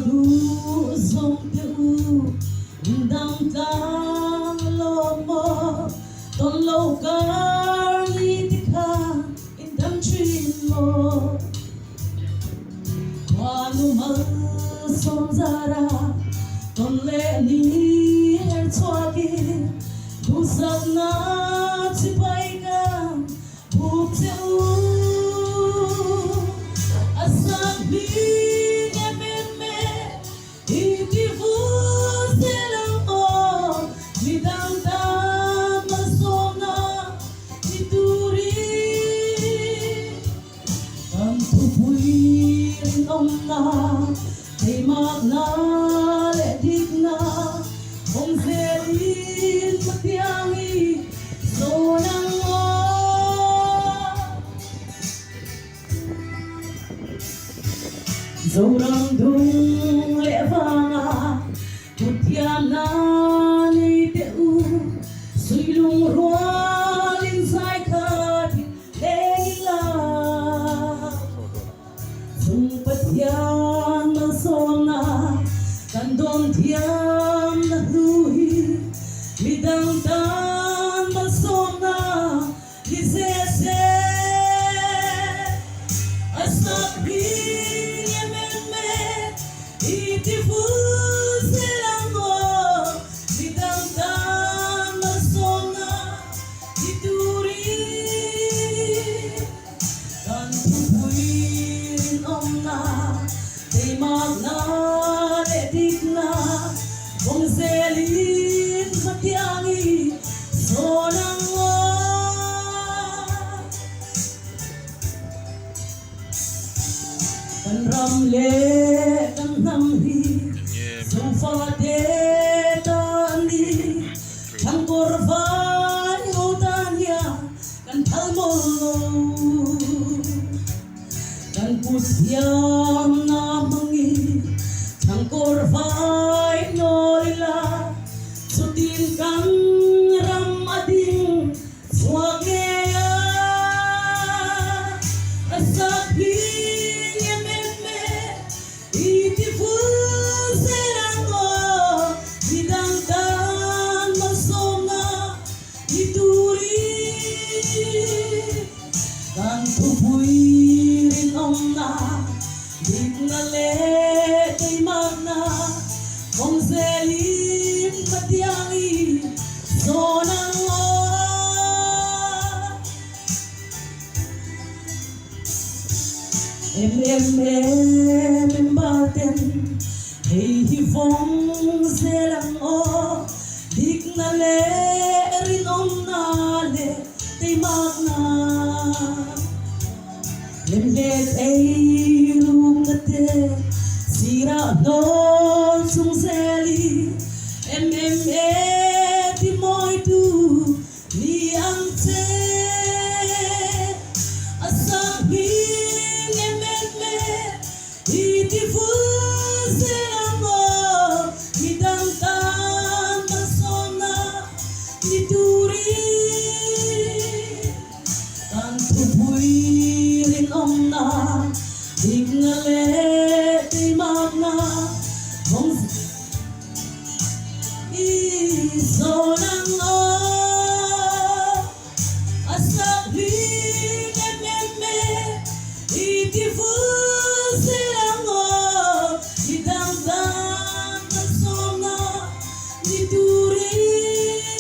duh zawng te u indang tlang lawm maw tawn lo kar ni te kha indang thin maw Khuanu malsawm zara tawn leh ni her chhuakin duhsakna chipai ka Buk che u a sak hming em em e, i ti vur zel ang aw, midang tan malsawmna ni turin kan thupui rinawmna, teimakna leh dikna awm zelin Pathiangi zawn ang aw. Zoram dung leh vanga kut thiamna nei teh u, suilung rualin zai khat in leng ila. Chung Pathian malsawmna kan dawn thiamna hlu hi midang tan malsawmna ni zel se. A sak hming em em e i ti vul zel ang aw, midang tan malsawmna ni turin. Kan thupui rinawmna, teimakna leh dikna kawng zelin hmatiangi zawn ang aw. Kan ram leh kan hnam hi Zofate ta an ni, Thangkawr vai ho tan hian Kan phal mawl lo, kan kut hiamna hmangin thangkawr vai nawl ila, chutin kan ram a ding chhuak ngei a. A sak hming em em e, i ti vul zel ang aw, midang tan malsawmna I turin kan thupui rinawmna, dikna leh teimakna kawng zelin Pathiangi zawn ang aw. MMA member ten hei hi vawng zel ang aw, dikna leh rinawmna leh teimakna. Lemlet ei rukna te sirah hnawl chung zelin MMA ti mawitu Ni ang che a sak hming em em e, i ti vul zel ang aw, midang tan malsawmna ni turin kan thupui rinawmna, dikna leh teimakna vawng. I zawn ang aw, a sak hming em em e, i ti vul zel ang aw, mi dang tan kan sawmna ni turin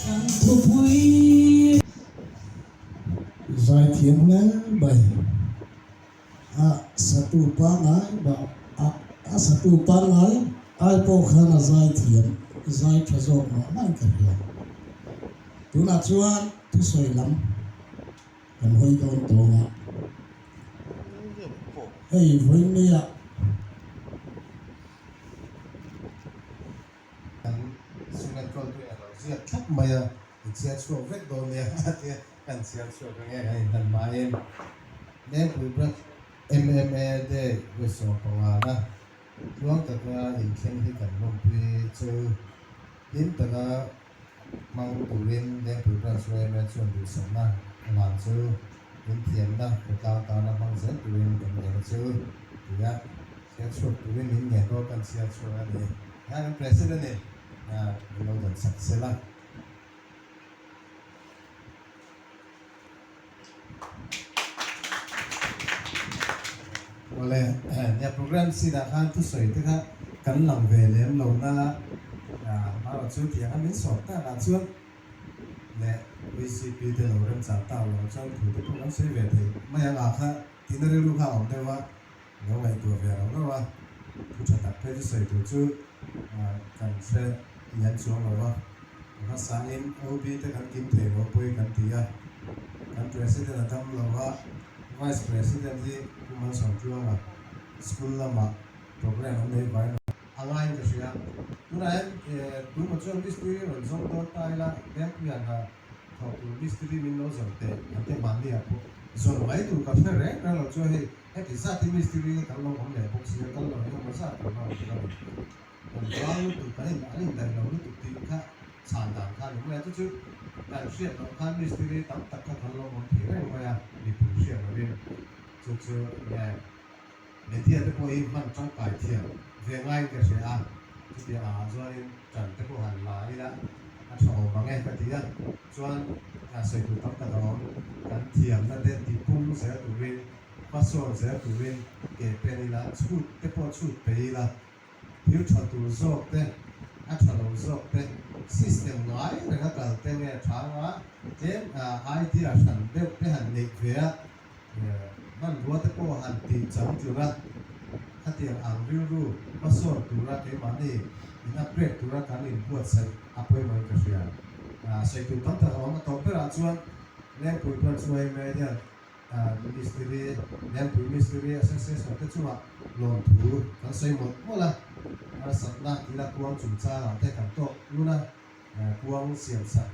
kan thupui. Zaithiam hle mai. A satu pangngai bah a a satu pangngai ai pawh khan a zai thiam zai tha zawk mah mah in ka hria. Tunah chuan thusawi lam kan hawi dawn tawng a, hei vawiin ah. Kan student control in a lo ziak thlap mai a, i chhiar chhuak vek dawn nia a tia kan chhiar chhuak ang e a inhan hmain Lengpui Branch MMA Day vawisawm pangana tluang taka inthleng hi kan lawmpui chu hlim taka hmang turin Lengpui Branch yma chuan duhsakna hlan chu inthiamna khawtlang tana hmang zel turin kan ngen chu tia. Chhiar chhuak turin min ngen dawn kan chhiar chhuak a ni. Heng kan President in min lo dawn sak sel a. Awle, nia program scene ah khan thusawi te kha kan lang ve lem lo na amaherawh chu tiang a min sawm tak ah chuan leh VCP te lo remchang tak lo chuan thu te pawh kan sawi ve thei mai ang ah kha tina rilru kha a awm deuh a. Lo ngaihtuah ve rauh rauh a, thu tha tak phei chu sawi tur chu kan hre lian chuang lo va. A hmasain OB te kan kim thei lo pawi kan ti a, kan President a dam lo va, Vice President hi Pu Malsawmtluanga school lamah program an nei vai lo. A ngaiin ka hria. Tunah hian tuma chuan mistiri rawn zawng dawn ta ila, Lengpuia'n ha thawh tur mistiri min lo zawn teh an ti mahni ah pawh zawn mai tur ka hre reng reng lo chuan hei heti zat hi mistiri hi kan lo awm leh bawk sia kal lo engemaw zat kan lo awm bawk a ni. Kan vang lutuk kan in an indaih lo lutuk tih kha chhan dan kha a ni mai a chu chu kan hriat loh khan mistiri tam tak kha kan lo awm thei reng mai a mipui hriat lovin chu chu nge Media te pawh hi hman tangkai thiam ve ngaiin ka hria a, chutiang angah chuanin tan te pawh han la ila a tha awm ang e ka ti a, chuan sawi tur tam tak a awm, kan thiamna te tipung zel turin, hmasawn zel turin ke pen ila, chhut te pawh chhut pe ila, thil tha tur zawk te, a tha lo zawk te, system ngai renga kal te nge tha anga tlem idea hran deuh te han neih ve a, Hmanrua te pawh han tih chang tlung a, khatiang ang rilru hmasawn tura keimahni in upgrade tura kan inbuatsaih a pawimawhin ka hria. Sawi tur tam tak a awm a tawp berah chuan Lengpui Branch yma hian Mistiri, Lengpui Mistiri Association te chungah lawmthu kan sawi mawlh mawlh a, harsatna tila kuang chungchangah te kan tawk ngun a. Kuang siam sak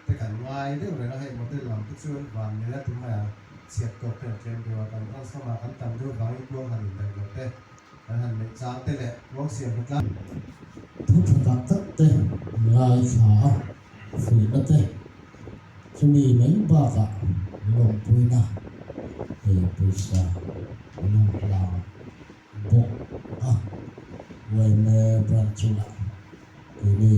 te kan ngai deuh reng a, hei model lam te chuan van nei a ti mai a, chhiat tawk te an tlem deuh a, kan branch lamah kan tam deuh vangin kuang han indaih lo te kan han neih chang te leh kuang siam hna tlang. Thu tha tak tak te ngaithla a, fuihna te chumi mai bakah lawmpuina hei pawisa an han hlang bawk a, yma branch chungah Keini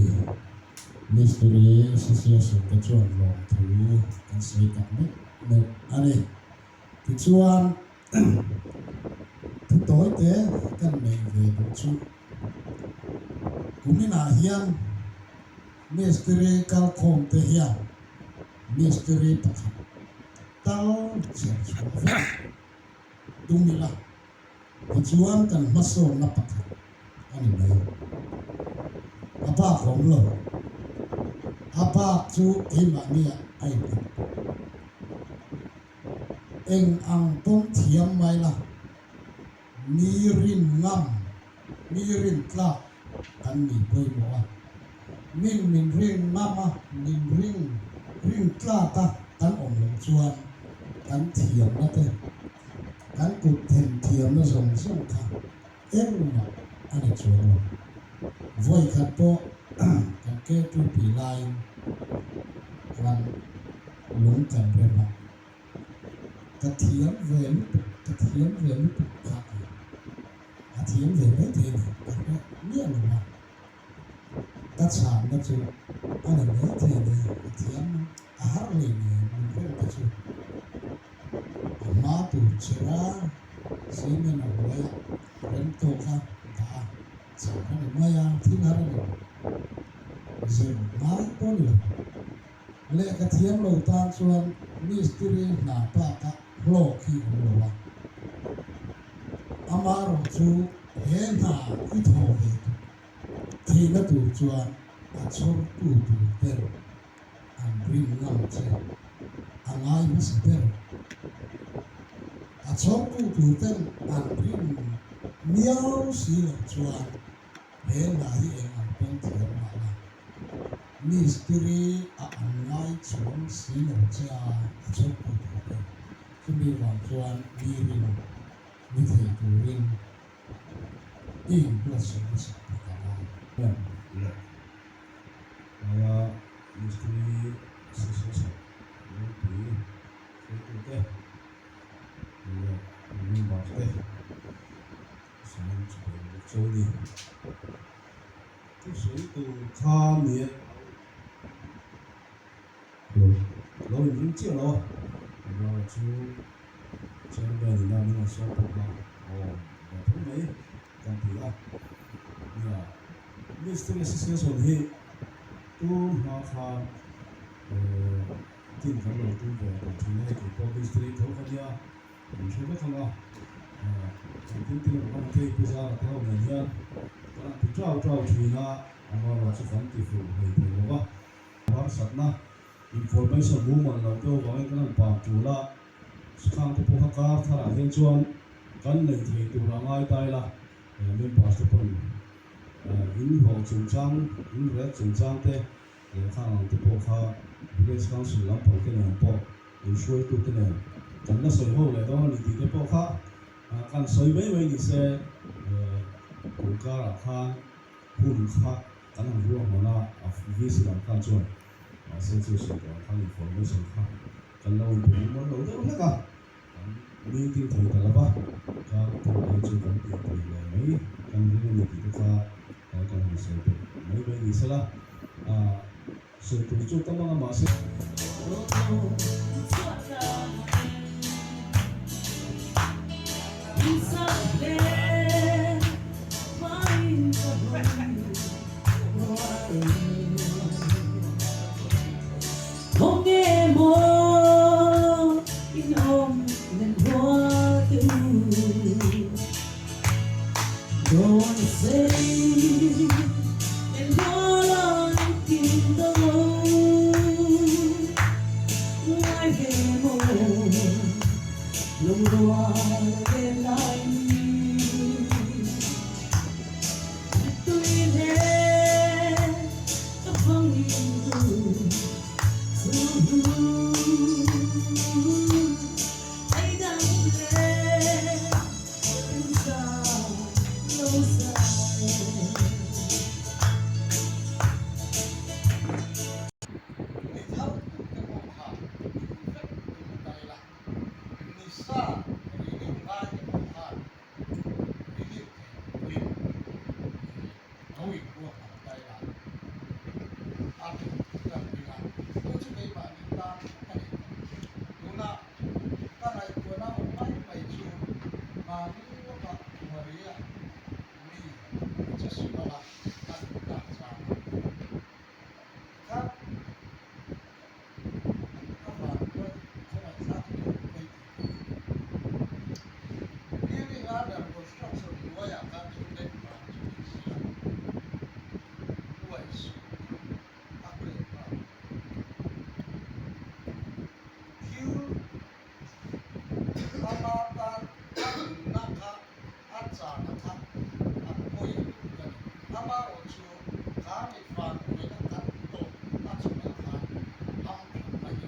Mistiri Association te chuan lawmthu kan sawi tak meuh meuh a ni. Tichuan, thu tawi te kan neih ve duh chu kuminah hian Mistiri kalkhawm te hian Mistiri pakhat tal chhiar chhuah vek tum ila. Tichuan kan hmasawnna pakhat a ni mai. A bak awm lo. A bak chu keimahnia a innghat tawh. Eng ang pawn thiam mai la, mi rin ngam, mi rin tlak kan ni pawimawh a. Min min rin ngam a, min ring rin tlak a kan awm loh chuan kan thiamna te Kan kut themthiamna zawng zawng kha engmah a ni chuang lo. Vawi khat pawh kan KTP laiin kan lung kan rem a, ka thiam ve lutuk, ka thiam ve lutuk kha a thiam ve mai thei a ni, ka hre miah lo a. Ka chhanna chu a ni mai thei a ni, a thiam a har leh ngei min rem te chu a hma tur chhera cement a huai a, rem tawk a dah a, char a ni mai a, thil har a ni lo. Zir ngai pawh a ni lo. Lehkha thiam lo tan chuan mistiri hna baka hlawk hi awm lo a, amaherawhchu he hna i thaw ve duh theihna tur chuan a chhawrtu tur ten an rin ngam che a ngai hmasa ber. A chhawrtu tur ten an rin miau si loh chuan he hna hi eng ang pawn thiam mah la, mistiri a an ngai chuang si lo che a, a chhawrtu tur ten. Chumi vang chuan mi rin ni thei turin i inbuatsaih hmasak phawt a ngai. Leh aia Mistiri Association ropui hruaitute leh members te sawn chu. Chawlni thusawi tur kha ni e. Lo lo inring chiah lo a, Amara chu Chairman in a min rawn sawm bawk a, aw ve tho mai kan ti a. Nia, Mystery Association hi tun hma khan din kan lo tum ve tawh thin a, hei keipawh Mystery tho ka nia. Kan hre vek ang a, engtin tin emaw kan thei pu zara te ho nen hian kan han ti ṭau ṭau ṭhin a, amaherawh chu kan ti fuh hlei thei lo va. Harsatna, information mumal lo deuh avangin kan han pam ṭul a, khang te pawh kha kar tharah hian chuan kan nei thei tur a ngai ta ila, members te pawn in hlawh chungchang, in rek chungchang te leh khang ang te pawh kha village council lampang te nen pawh inhruaitute nen kan la sawi ho leh dawn a ni tih te pawh kha kan sawi mai mai ni se, tun karah khan hun kha kan han ruahman a, a VC lam khan chuan mahse chu sawi tawh ang khan information kha kan lo inpe mumal lo deuh hlek a, kan meeting thei ta lo va, kar thar phei chu kan tih thei leh mai kan ring a ni tih te kha kan han sawi belh mai mai ni se la. Sawi tur chu tam anga mahse. Mi thar tute pawh kha in vek tum ta ila, ni sa renew ngai te pawh khan renew thei turin lo inruahman ta ila a tha kan ring a, chu chu keimahni tan a ni. Tunah ka ngaihtuahna awm mai mai chu mahni lawkah Maria mi a che sual a, a nunna a chang a. Tikhan a van tuai khawngaih thlak lutuk mai tih ka ni. Building under construction hnuaiah khan chu net vang chu ni sela nuai sawmthum a claim a. Thil ama tan a nunna kha a chana kha a pawi lutuk a ni. Amaherawhchu kha mi vanduaina kan tawh a chungah khan hamthatna hi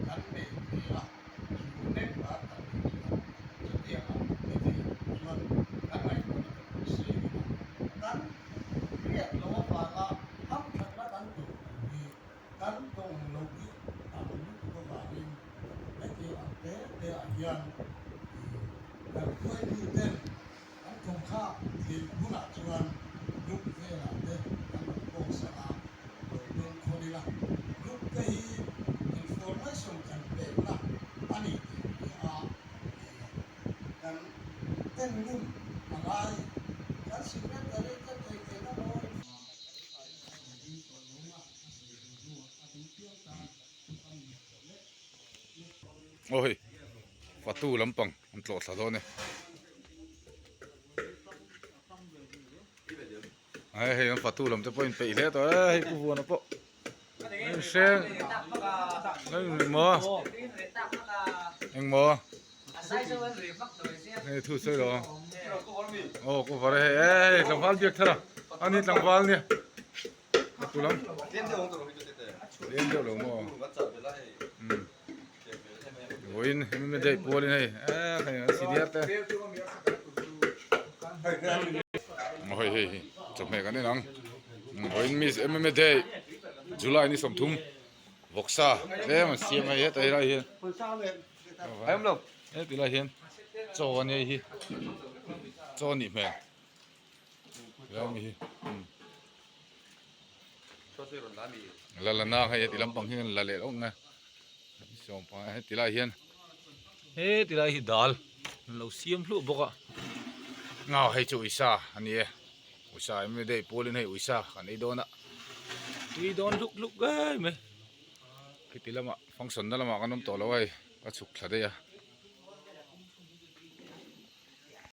kan nei ve a, chu nek a tak hi chuan chutianga ni thei chuan kan ngaihtuahna te pawh sengin a kan hriat loh avanga hamthatna kan tawh tur hi kan tawng lo hi tam lutuk avangin hetiang ang te te ah hian kan hruaituten an thawmkhak theih hunah chuan group velah te an lo post anga lo dawngkhawn ila, group te hi information kan pekna a ni tih hria a kan en ngun a ngai. Kan secretary te theih theihna mawi. Aw hei fatu lampang an tlawh thla dawn e hei hei an fatu lam te pawh in peih hle tawh e hei pu vuana pawh hreng engmaw engmaw hei thu sawi lo aw cover e hei hei tlangval biak thar a ani tlangval nia. A tu lam. Lem deuh lo maw. Vawiin hemi daih pualin hei eh hei an senior te. Hei hei hei chawhmeh kan en ang. Vawiin miss MMA day July ni 30 vawksa tlem an siam hei heta helai hian. Heti lai hian chaw a nia hei hi chaw a nih hmel. Helai mi hi la la na hei heti lampang hi la leh loh nge sawmpang heti lai hian he ti lai hi dal an lo siam hluah bawk a ngau hei chu uisa a ni e uisa em em dei pawlin hei uisa kan ei dawn a tui dawn hluk hluk ngei mai khiti lamah function na lamah kan awm tawh lo a hei ka chhuk thla daih a.